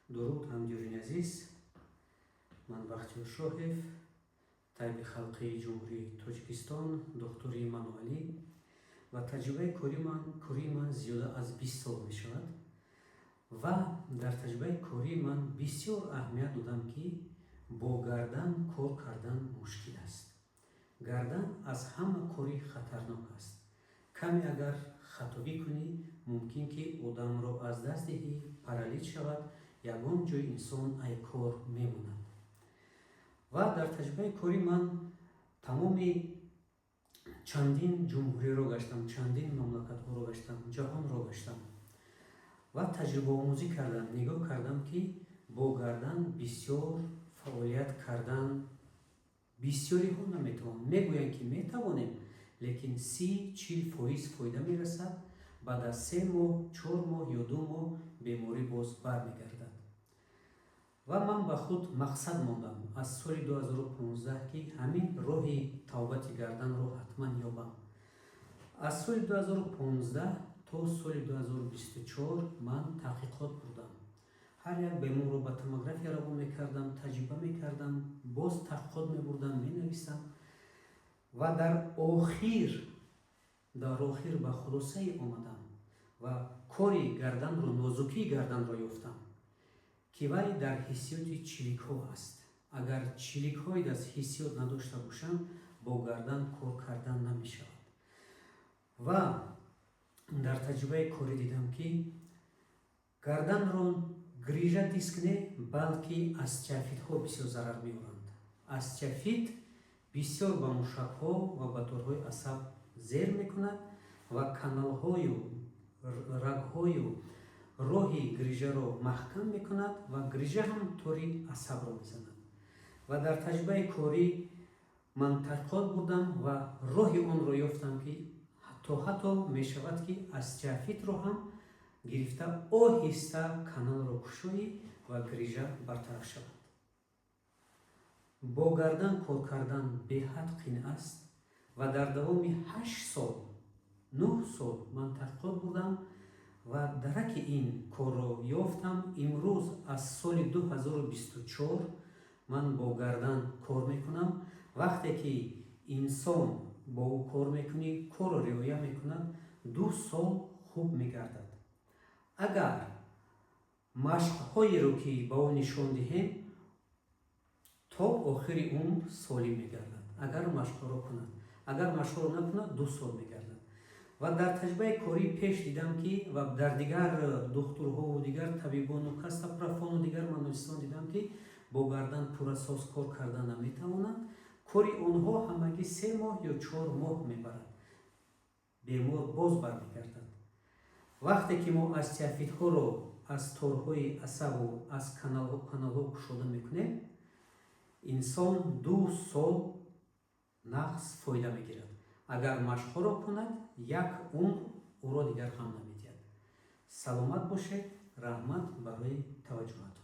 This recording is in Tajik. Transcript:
Дуруд, ҳамдиёрини азиз! Ман Бахтиёр Шоҳев, табиби халқии Ҷумҳурии Тоҷикистон, духтури мануалӣ, ва таҷрибаи кории ман зиёда аз 20 сол мешавад. Ва дар таҷрибаи кории ман бисёр аҳамият додам, ки бо гардан кор кардан мушкил аст. Гардан аз ҳама кори хатарнок аст. Каме агар хатогӣ кунӣ, мумкин ки одамро аз даст диҳӣ, паралич шавад, ягон ҷои инсон ай кор мемонад. Ва дар таҷрибаи кори ман тамоми чандин ҷумҳуриро гаштам, чандин мамлакатҳоро гаштам, ҷаҳонро гаштам ва таҷрибаомӯзӣ кардам. Нигоҳ кардам, ки бо гардан бисёр фаъолият кардан бисёриҳо наметавонанд. Мегӯянд, ки метавонем, лекин 30-40% фоида мерасад. Баъд аз 3 моҳ, 4 моҳ ё 2 моҳ беморӣ боз бармегардад. Ва ман ба худ мақсад мондам аз соли 2015, ки ҳамин роҳи табобати гарданро ҳатман ёбам. Аз соли 2015 то соли 2024 ман таҳқиқот бурдам. Ҳар як беморро ба томография равон мекардам, таҷриба мекардам, боз таҳқиқот мебурдам, менависам ва дар охир ба хулосае омадам ва кори гарданро, нозукии гарданро ёфтам, ки вай дар ҳиссиёти чиликҳо аст. Агар чиликҳои даст ҳиссиёт надошта бошанд, бо гардан кор кардан намешавад. Ва дар таҷрибаи корӣ дидам, ки гарданро грижа диск не, балки остеофитҳо бисёр зарар меоранд. Остеофит бисёр ба мушакҳо ва ба торҳои асаб зер мекунад ва каналҳою рагҳою роҳи грижаро маҳкам мекунад ва грижа ҳам тори асабро мезанад. Ва дар таҷрибаи корӣ ман таҳқиқот бурдам ва роҳи онро ёфтам, ки то ҳатто мешавад, ки остеофитро ҳам гирифта, оҳиста каналро кушоӣ ва грижа бартараф шавад. Бо гардан кор кардан беҳад қин аст ва дар давоми 8 сол, 9 сол ман таҳқиқот бурдам ва дараки ин корро ёфтам. Имрӯз аз соли 2024 ман бо гардан кор мекунам. Вақте ки инсон бо ӯ кор мекунӣ, корро риоя мекунад, 2 сол хуб мегардад. Агар машқҳоеро, ки ба ӯ нишон диҳем, то охири умр солим мегардад, агар машқҳоро кунад. Агар машқҳоро накунад, 2 сол мегардад. Ва дар таҷрибаи корӣ пеш дидам, ки ва дар дигар духтурҳову дигар табибону костоправону дигар мануалистон дидам, ки бо гардан пуррасоз кор кардан наметавонанд. Кори онҳо ҳамагӣ 3 моҳ ё 4 моҳ мебарад, бемор боз бармегардад. Вақте ки мо остеофитҳоро аз торҳои асабу аз каналҳо кушода мекунем, инсон 2 сол нағз фоида мегирад. Агар машқҳоро кунад, як умр ӯро дигар ғам намедиҳад. Саломат бошед, раҳмат барои таваҷҷӯҳатон.